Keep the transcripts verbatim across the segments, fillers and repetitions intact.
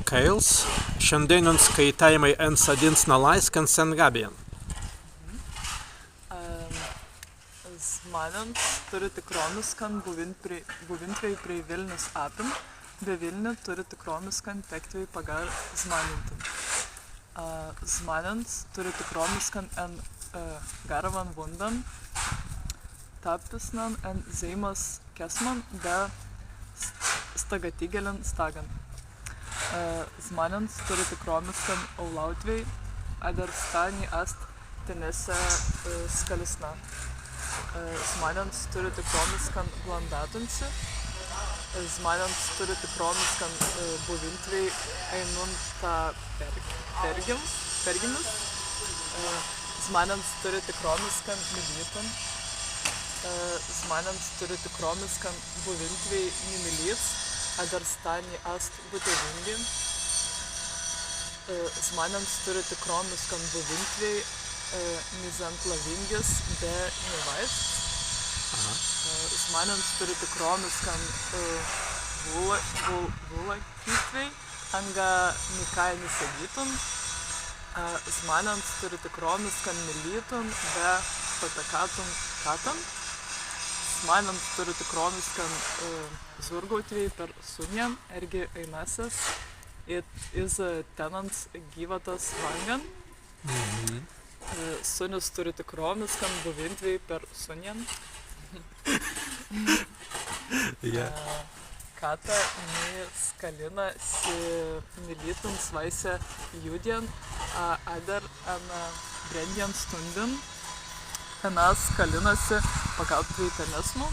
Kaīls, šandēinan skaitāimai en Saddins na lāiskan sen gabbijan. Em, zmānents turri tikrōmiskan buwīntwei prei, buwīntwei prei Wilnis appin, be Wilni turri tikrōmiskan tektwei pagār zmānentin. A, zmānents turri tikrōmiskan en, e, garwan wundan, tappisnan en zeīmas kēsman be st-, stagatīgelin stagan. E, zmānents turri tikrōmiskan aulaūtwei, adder sta ni ast tenesse, e, skallīsna. E, zmānents turri tikrōmiskan glāndātun si. E, zmānents turri tikrōmiskan, e, buwīntwei ainunta perg-, pergim-, pergimis. E, zmānents turri tikrōmiskan milītun. E, zmānents turri tikrōmiskan buwīntwei ni milīts, adder sta ni ast būtewīngi. E, zmānents turri tikrōmiskan buwīntwei, e, ni zentlawīngis be ni waīsts. Aha. E, zmānents turri tikrōmiskan, e, wūla-, wūl-, wūlakītwei, anga nikāi ni segītun. E, zmānents turri tikrōmiskan milītun be patekātun kattan. Zmānents turri tikrōmiskan, e, zūrgautwei per sunnin, ērgi aīnasses, iz, iz tenans gīwatas wangan. Mhm. E, sunnis turri tikrōmiskan buwīntwei per sunnin. Jā. E, katta ni skallina si milītun swāise jūdjan, a, adder en, a, brendjan stūndin. Tenā skallina si pagaūtwei tenesmu.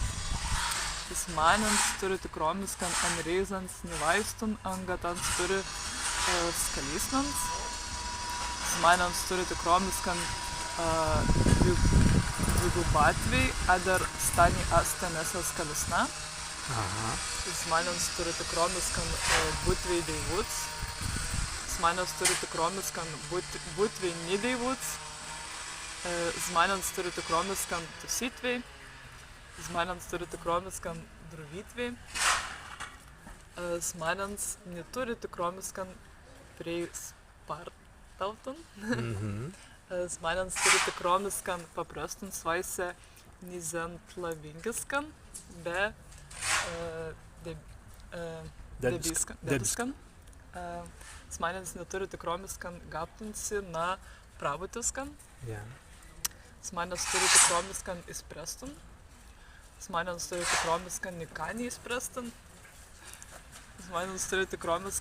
Zmānents turri tikrōmiskan en rēizans ni waīstun, anga tāns turri, e, skallīsnans. Zmānents turri tikrōmiskan, e, dwi-, dwigubātwei, adder sta ni ast tenesse skallīsna. Aha. Zmānents turri tikrōmiskan, e, būtwei deiwūts. Zmānents turri tikrōmiskan būt-, būtwei ni deiwūts. E, zmānents turri tikrōmiskan tusītwei. Zmānents turri tikrōmiskan druwītwei. E, zmānents ni turri tikrōmiskan prei spārtautun. Mhm. E, zmānents turri tikrōmiskan paprestun swāise nizentlawīngiskan be, e, deb-, e, debiskan, debiskan. E, zmānents ni turri tikrōmiskan gabtun si na prābutiskan. Jā. Zmānents turri tikrōmiskan izprestun. Zmānents turri tikrōmiskan nika ni izprestun. Zmānents turri tikrōmiskan